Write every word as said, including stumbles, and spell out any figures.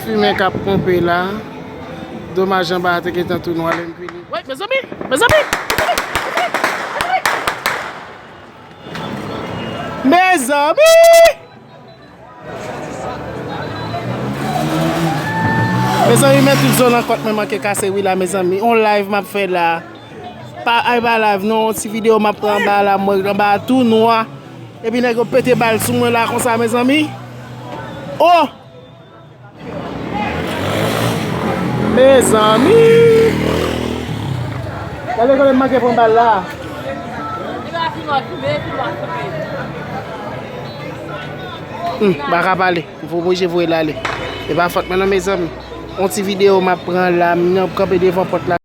Fimen k ap ponpe la. Domaj anba a te gentan tou nwa lè m vini. Wi, mezanmi, mezanmi, mezanmi, mezanmi! Mezanmi, men tout zo nan kòt mwen manke kase wi la, mezanmi. On live m ap fè la. Pa, ay pa live non, on ti videyo m ap pran anba la, mwen anba a tou nwa. Epi nèg yo pete bal sou mwen la konsa, mezanmi. Oh! Mezanmi! Gade kòman m manke pran bal la. Hmm, m pa ka pale. M oblije voye l ale. E pa fòt mwen non, mezanmi. On ti videyo m ap pran la, m nan kanpe devan pòt la.